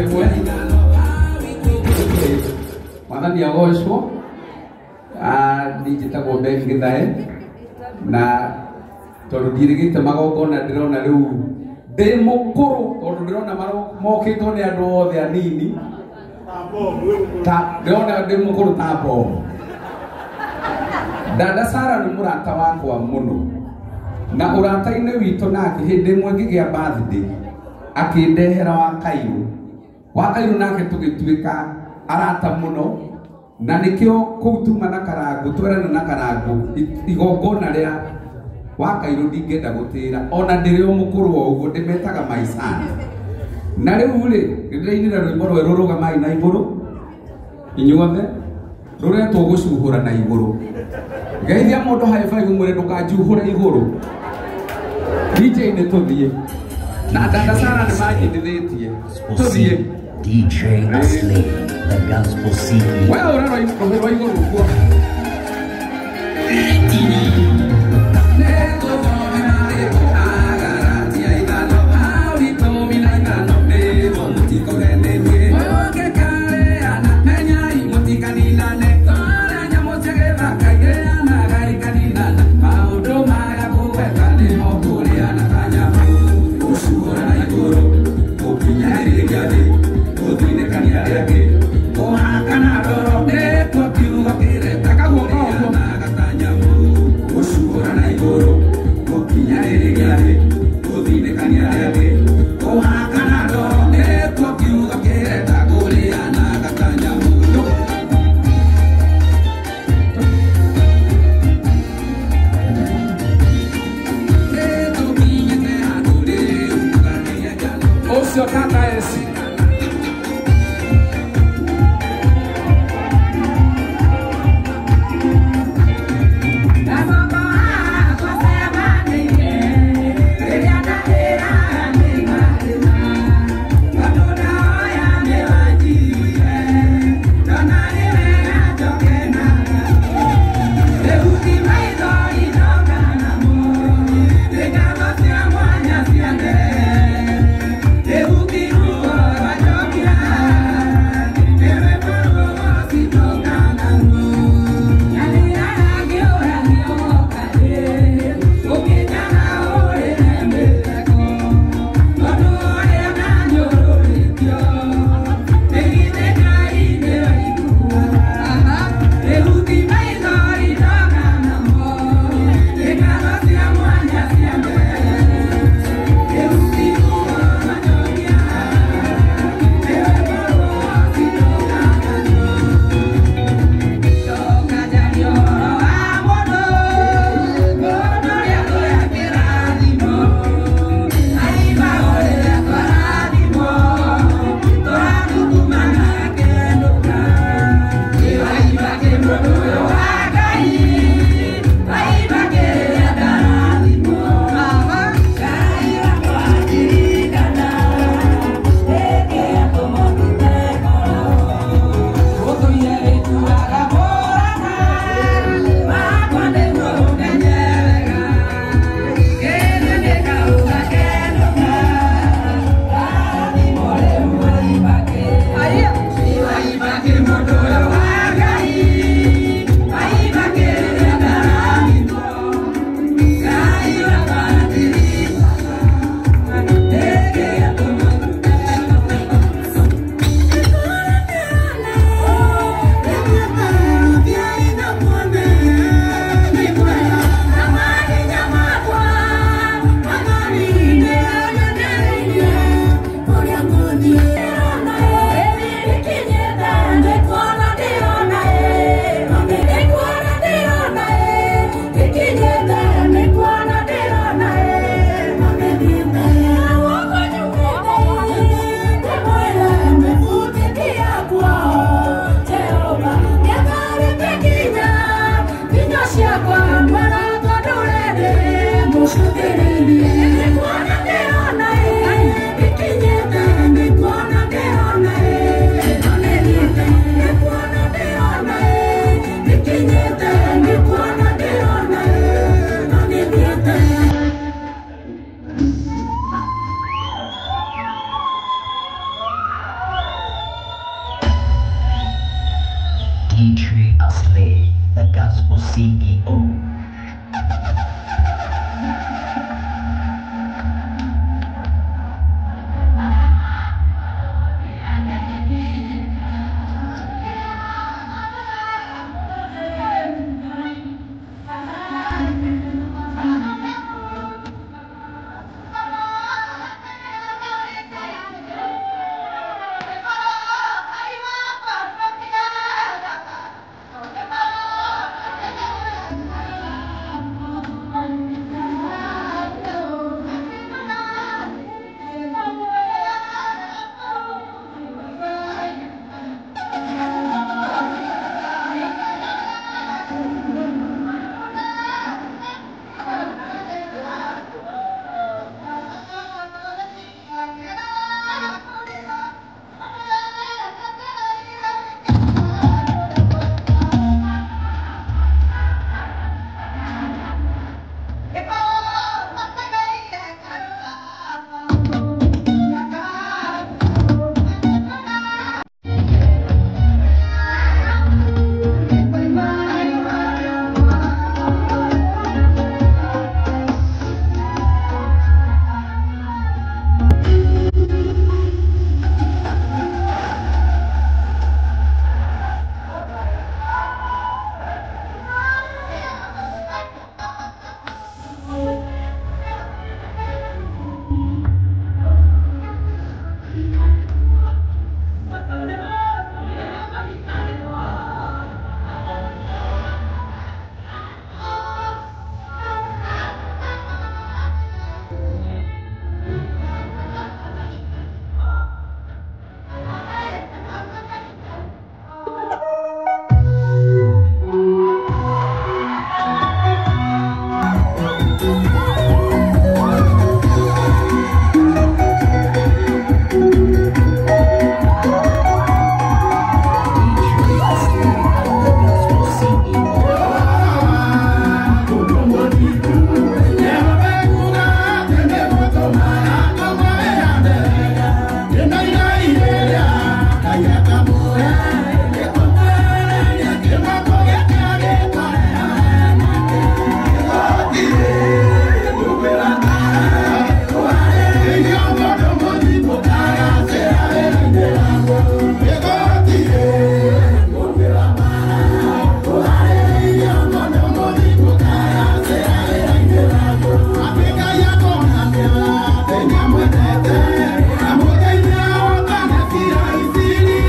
Ĩmwe Mwathani agocwo. Niĩ njĩtagwo Ben Githae na tondũ ndirĩgĩte magongona ndĩrona rĩu ndĩ mũkũrũ tondũ ndĩrona mokĩtwo nĩ andũ othe anini ta ndĩrona ndĩ mũkũrũ ta mbomu. Dada Sara nĩ mũrata wakwa mũno na ũrata-inĩ witũ nake hĩndĩ ĩmwe ngĩgĩa birthday akĩndehera wa Kairũ. Wa Kairũ nake tũgĩtuĩka arata mũno na nĩkĩo kũu tuma na Karangũ twerana na Karangũ igongona rĩa wa Kairũ ndingĩenda gũtĩra ona ndĩrĩ o mũkũrũ o ũguo ndĩmetaga my son. Na rĩu rĩ nĩndĩrainĩra rwĩmbo rwerũ rũgamai na igũrũ inyuothe rũretwo gũcuhũra na igũrũ. Geithia mũndũ high five mwĩre ndũkanjuhũre igũrũ. DJ nĩ tũthiĩ na Dada Sara nĩ manjindithĩtie tũthiĩ. DJ Asli, the Gospel CEO. We ũrarora rũhĩ rwa igũrũ ũguo. Thank you. Gospel CEO.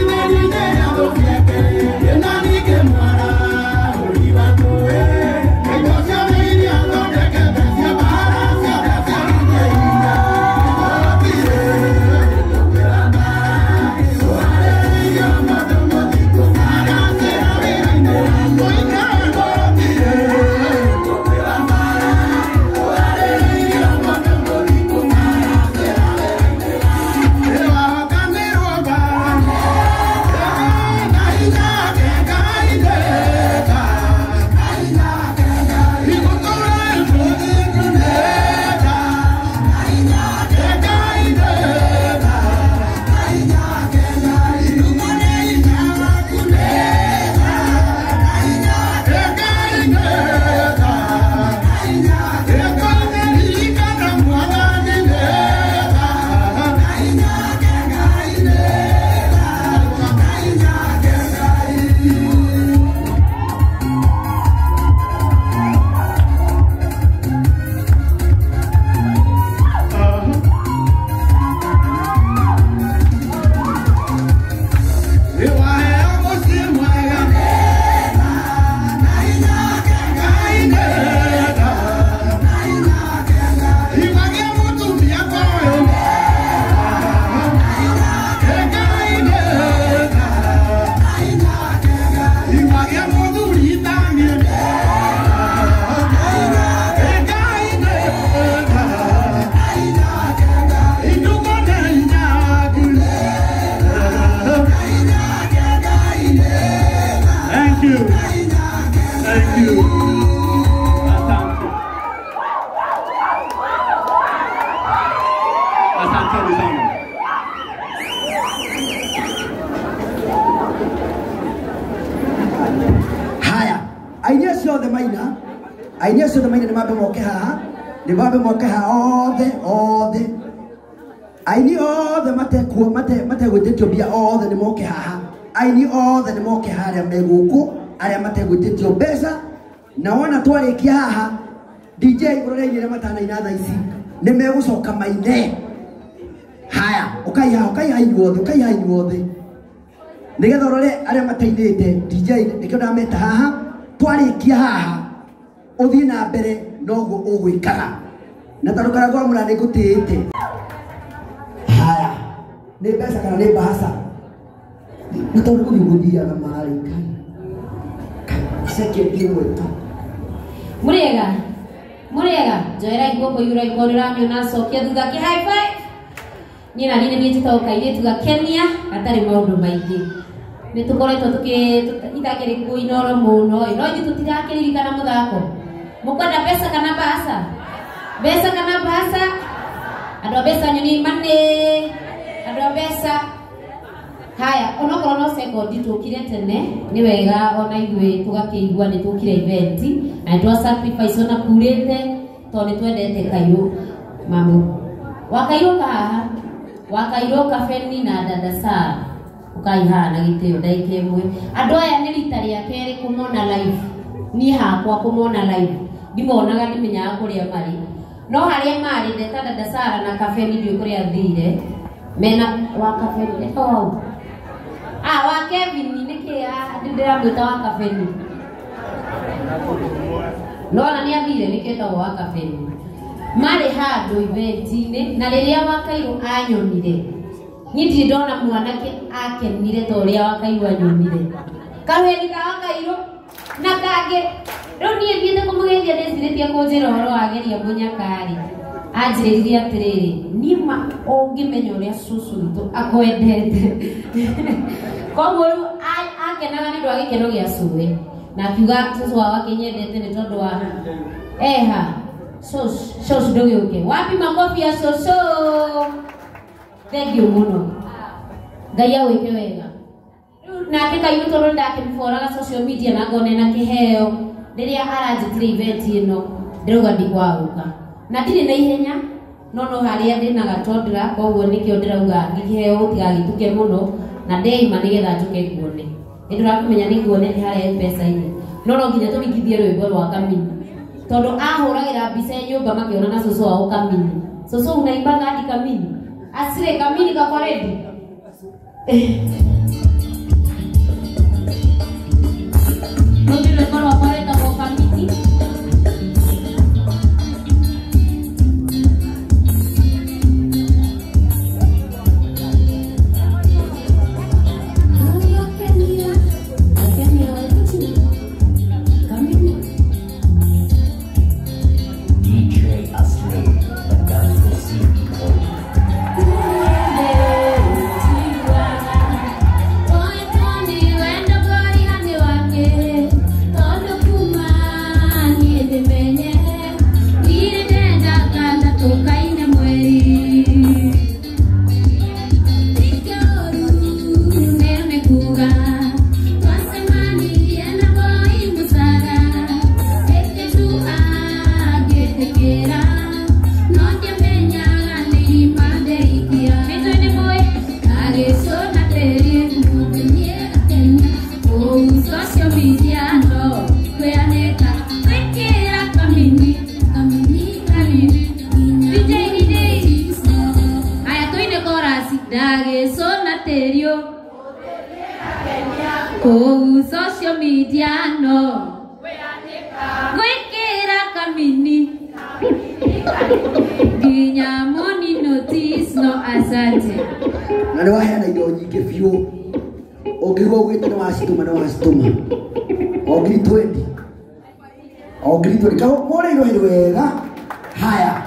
I'm Aini acio othe maine nĩ mambe moke haha, nĩ mambe moke haha othe othe. Aini othe matekuo mategwĩtĩtio mbia othe nĩ moke haha. Aini othe nĩ moke harĩa me gũkũ arĩa mategwĩtĩtio mbeca. Na wona twarĩkia haha DJ ũrĩa ainire matanaina thaa ici nĩ megũcoka maine. Haya, ũkai haha, ũkai haha inyuothe, ũkai haha inyuothe nĩgetha ũrore arĩa matainĩte. DJ nĩkĩo ndameta haha, twarĩkia haha ũthiĩ na mbere noguo ũgwĩkaga na tondũ Karangũ wa Mũraya nĩngũtĩĩte. Haya, nĩ mbeca kana nĩ mbahaca? Na tondũ gũthiĩ gũthiaga marĩ second ĩmwe tu. Muriega muriega, njoera guoko igũrũ angĩkorwo nĩũramiona, cokia thutha kĩ high five. Niĩ na niĩ nĩ niĩ njĩtagwo kairĩtu gakenia gatarĩ maũndũ maingĩ. Nĩ tũkoretwo itakĩrĩ kuo inoro mũno ĩ, no ithuĩ tũtirakĩririkana mũthako. Mũkwenda mbeca kana mbahaca? Mbeca kana mbahaca? Andũ a mbeca nyoni manĩ, andũ a mbeca. Haya, onokorwo no sekondi tũkire tene, nĩ wega ona ithuĩ tũgakĩigua nĩ tũkire event na nĩ twa sacrifice ona kurĩte tondũ nĩ twendete Kairũ. Mamu wa Kairũ kahaha, wa Kairũ Kabeni na dada Sara ũkai haha na gĩtĩo ndagĩka ĩmwe. Andũ aya nĩ rita rĩa kerĩ kũmona live, niĩ hakwa kũmona live ndimonaga, ndimenyaga kũrĩa marĩ, no harĩa marĩ ndeta dada Sara na Kabeni ndiũĩ kũrĩa athire mena wa Kabeni etagwo hau. Ah, wa Kevin nĩkĩ ndĩramwĩta wa Kabeni, no ona nĩ athire nĩkĩo etagwo wa Kabeni. Marĩ handũ event-inĩ na rĩrĩa wa Kairũ anyonire, niĩ ndirĩ ndona mwanake akenire ta ũrĩa wa Kairũ anyonire. Kaheni ka wa Kairũ na kangĩ rĩu niĩ thiĩte kũmũgeithia ndĩcirĩtie kũnjĩra ũhoro wa geria mũnyakarĩ, anjĩrĩire atĩrĩrĩ, niĩ ma ũngĩmenya ũrĩa cũcũ witũ akwendete. Koguo rĩu akenaga nĩ ũndũ wa gĩkeno gĩa cũwe, na akiuga cũcũ wao akĩnyendete nĩ tondũ wa eha shosh ndũgĩũke. Wapi makofi ya shosho? Thank you mũno, Ngai agwĩke wega. Rĩu nake Kairũ tondũ ndakĩmũboraga social media na ngona ena kĩheo, rĩrĩa aranjĩtire event ĩno ndĩrauga ndikwagũka na ndirĩ na ihenya, no no harĩa ndĩna gatondra, koguo nĩkĩo ndĩrauga ngĩkĩheo gũtigagĩtuke mũno na ndeima nĩgetha njũke nguone. Nĩ ndĩrakĩmenya nĩ nguone nĩ harĩa M-Pesa-inĩ, no no nginya tũringithie rwĩmbo rwa Kamini tondũ ahũragĩra mbica nyũmba makĩona na cũcũ wao Kamini. Cũcũ unaimbaga hadi Kamini? Asire Kamini kako ready? Rũngĩ rwĩmbo rwakwa rwĩtagwo Kamini. DJ Asley, the Gospel CEO. Kũu social media no gwĩkĩra Kamini nginya money notice no asante. Na nĩ waheana indo nyingĩ biũ, ũngĩigua ũgĩte nĩ wacitũma, nĩ wacitũma o ngiri 20, o ngiri 20. Mũrĩirwo wega. Haya.